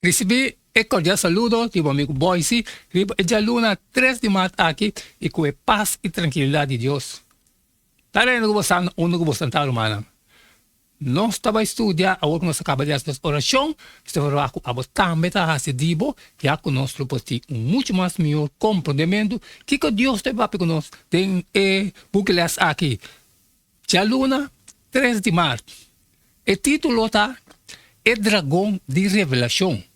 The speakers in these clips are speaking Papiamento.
Risibí e kordial saludo di bo amigu Boysie riba e djaluna tres di mart aki i ku e pas i trankilidat di Dios ta reina ku bo sa na unda ku bo ta rumannan. Nos ta bai studia awor ku nos a kaba di hasi nos orashon, nos ta verwagt ku abo tambe ta hasi di bo ya ku nos lo por tin un muchu mas mihor komprondementu kiko Dios ta papia ku nos den e buki les aki. Djaluna tres di mart. E título ta E Dragon di Revelashon.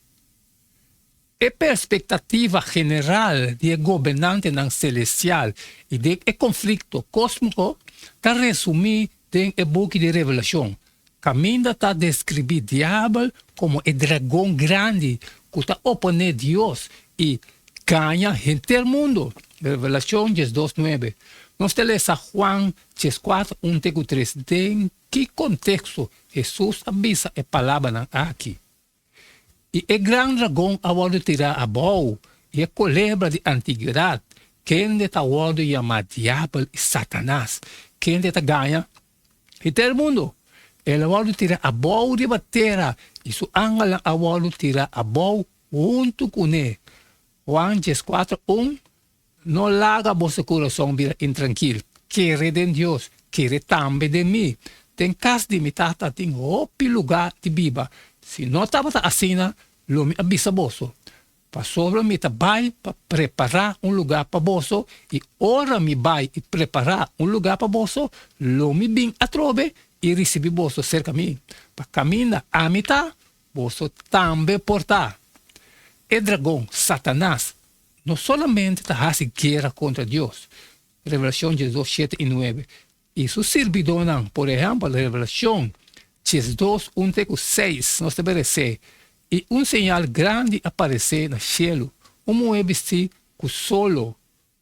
E perspektativa general di e gobernantenan selestial i den e konflikto kósmiko ta resumí den e buki di Revelashon, kaminda ta deskribí Diabel komo e dragon grandi ku ta oponé Dios i gaña henter mundu. Revelashon diesdos nuebe. Nos ta lesa Juan dieskuater un te ku tres. Den ki konteksto Hesus a bisa e palabranan aki? I e gran dragon a wòrdu tirá abou, i e kolebra di antigwedat, kende ta wòrdu yamá Diabel i Satanas, kende ta gaña henter mundu. El a wòrdu tirá abou riba tera, i su angelnan a wòrdu tirá abou huntu kuné. Juan dieskuater un No laga boso kurason bira intrankil. Kere den Dios, kere tambe den mi. Den kas di mi Tata tin hopi lugá di biba. Si no tabata asina, lo mi a bisa boso. Pasobra mi ta bai pa prepará un lugá pa boso, i ora mi bai i prepará un lugá pa boso, lo mi bin atrobe i risibí boso serka mi, pa kaminda ami ta, boso tambe por ta. E dragon, Satanas, no solamente ta hasi guera kontra Dios, Revelashon diesdos, shete i nuebe, i su sirbidónan, por ehèmpel, Revelashon diesdos, un te ku seis, nos ta beresé, I un señal grandi a paresé na shelu, un muhé bistí ku solo,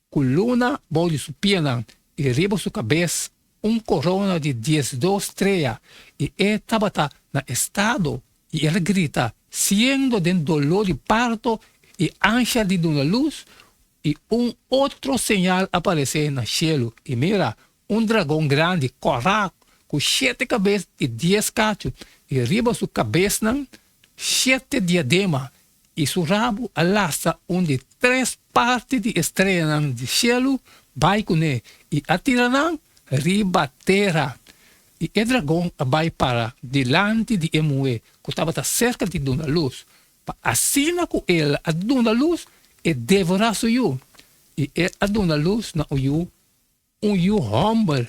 ku luna bou di su pianan i riba su kabes un korona di diesdos strea, i e tabata na estado i el a grita, siendo den doló di parto i ansha di duna lus, i un otro señal a paresé na shelu, i mira, un dragon grandi kòrá ku shete kabes i dies kachu, i riba su kabesnan shete diadema, i su rabu a lasta un di tres parti di e streanan di shelu bai kuné i a tira nan riba tera. I e dragon a bai para dilanti di e muhé ku tabata serka di duna lus, pa asina ku el a duna lus, e devorá su yu. I el a duna lus na un yu Un yu hòmber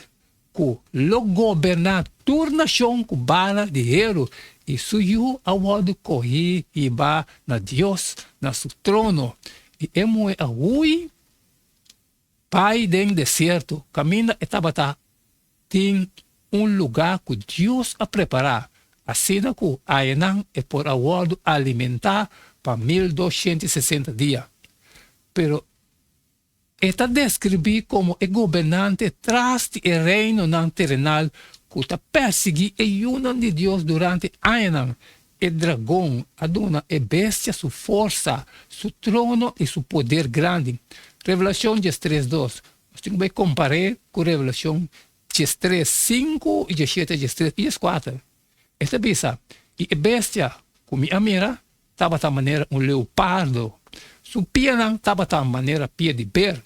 ku lo goberná tur nashon ku bala di heru, i su yu a wòrdu kohí hibá na Dios, na su trono. I e muhé a hui bai den desierto, kaminda e tabata tin un lugá ku Dios a prepará, asina ku ayanan e por a wòrdu alimentá pa 1260 dia. Pero E ta deskribí komo e gobernante tras di e reinonan terenal ku ta persiguí e yunan di Dios durante añanan. E dragon a duna e bestia su forsa, su trono i su poder grandi. Revelashon diestres dos. Nos tin ku bai kompar'é ku Revelashon diestres sinku i diesshete diestres i dieskuater. E ta bisa, I e bestia ku mi a mira tabata manera un leopardo, su pianan tabata manera pia di ber,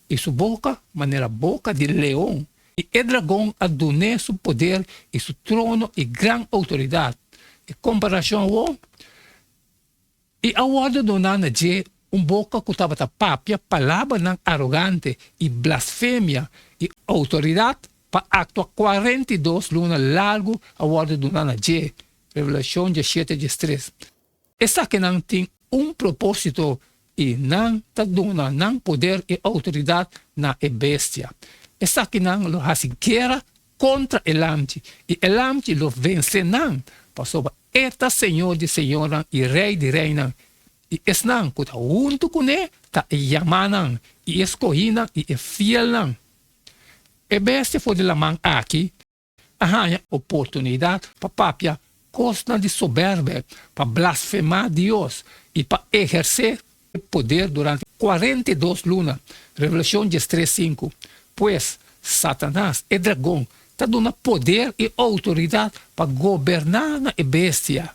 i su boka manera boka di leon. I e dragon a dun'é su poder i su trono i gran outoridat. E komparashon awor, I a wòrdu duná na dje un boka ku tabata papia palabranan arogante i blasfemia, i outoridat pa aktua 42 luna largu a wòrdu duná na dje. Revelashon diesshete diestres. Esakinan tin un propósito i nan ta duna nan poder i outoridat na e bestia. Esakinan lo hasi guera kontra e Lamchi, i e Lamchi lo vense nan, pasobra E ta Señor di señornan i Rei di reinan, i esnan ku ta huntu kuné ta e yamánan, i e skohínan i e fielnan. E bestia for di laman aki a haña oportunidat pa papia kosnan di soberbe, pa blasfemá Dios i pa ehersé poder durante 42 luna, Revelashon 13, 5. Pues, Satanas, e dragon, ta duna poder i outoridat pa goberná na e bestia.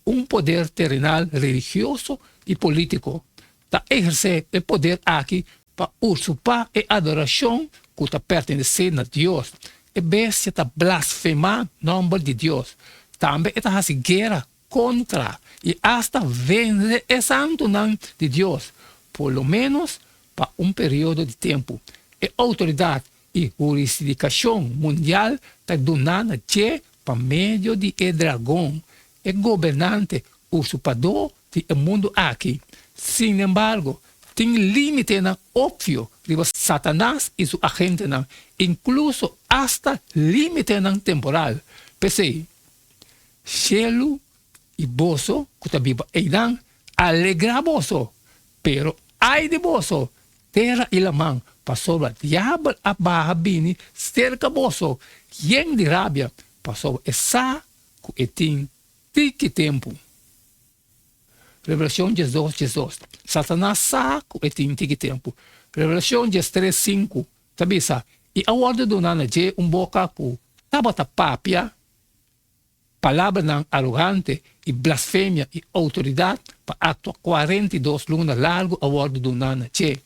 Un poder terenal religioso i polítiko ta ehersé e poder aki pa usurpá e adorashon ku ta pertenesé na Dios. E bestia ta blasfemá nòmber di Dios. Tambe e ta hasi guera kontra i asta vense e santunan di Dios, por lo ménos pa un periodo di tempu. E outoridat i hurisdikashon mundial ta duná na dje pa medio di e dragon, e gobernante usurpadó di e mundu aki. Sinembargo, tin límitenan opvio riba Satanas i su agentenan, inkluso asta límitenan temporal. P'esei, shelu i boso ku ta biba einan, alegrá boso! Pero ai di boso, tera i laman, pasobra diabel a baha bini serka boso yen di rabia, pasobra e sa ku e tin tiki tempu. Revelashon diesdos diesdos, Satanas sa ku e tin tiki tempu. Revelashon diestres sinku ta bisa, I a wòrdu duná na dje un boka ku tabata papia palabranan arogante i blasfemia i outoridat pa aktua 42 luna largu a wòrdu duná na dje.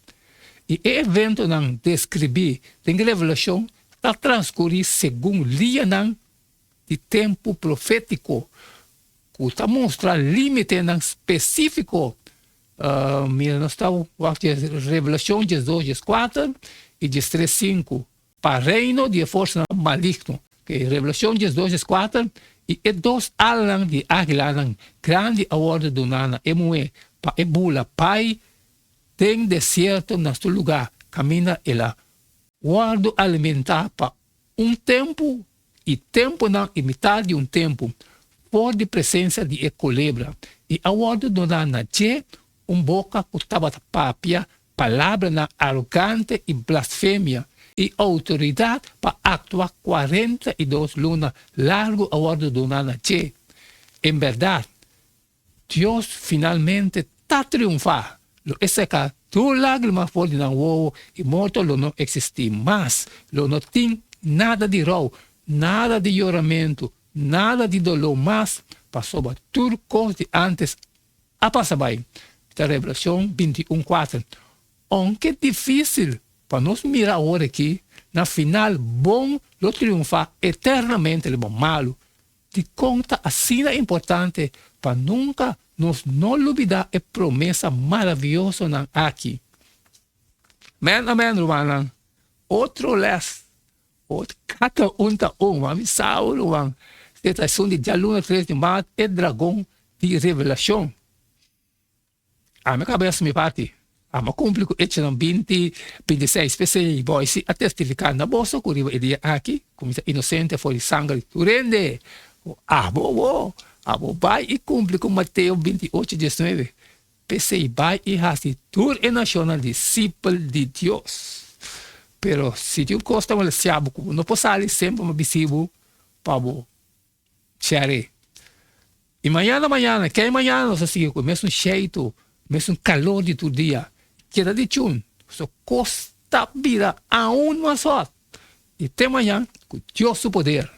I e eventonan deskribí den Revelashon ta transkurí segun lianan di tempu profétiko ku ta mustra límitenan spesífiko. Mira nos ta wak dje Revelashon 12 14 i 13 5. Pa reino di e forsanan maligno. Ke Revelashon 12 14, I e dos alanan di e águilanan grandi a wòrdu duná na e muhé pa e bula bai den desierto na su lugá kaminda el a wòrdu alimentá pa un tempu i tempunan i mitar di un tempu for di presensia di e kolebra, i a wòrdu duná na dje un boka ku tabata papia palabranan arogante i blasfemia, i outoridat pa aktua 42 luna largu a wòrdu duná na dje. En bèrdat, Dios finalmente ta triunfá! Lo e seka tur lágrima for di nan wowo i morto lo no eksistí mas. Lo no tin nada di rou, nada di yoramentu, nada di doló mas, pasobra tur kos di ántes a pasa bai. Ta Revelashon 21, 4. Ounke difísil pa nos mira awor aki, na final bon lo triunfá eternamente riba malu. Dikon ta asina importante pa nunka nos no lubidá e promesa maraviosonan aki? Amen, amen, rumannan. Otro lès. Otro, kada un ta un. Mami sa bo, ruman. E ta esun di djaluna 3 di mart, e dragon di Revelashon. Ami a kaba hasi mi parti. Ami a kumpli ku Echonan 20, 26. P'esei, boy si a testifiká na boso ku riba e dia aki ku mi ta inosente for di sanger di tur hende. Abo bo, abo bai i kumpli ku Mateo 28, 19. P'esei, bai i hasi tur e nashonnan disipel di Dios. Pero si tin un kos ta molestiá bo ku bo no por sali, semper mi a bisí bo pa bo Sherry. I mañana mañana, kei mañana nos a sigui ku e mesun sheitu, mesun kalor di tur dia. Keda di chun, so kos ta bira aun mas hòt. I te mañan, ku Dios su poder.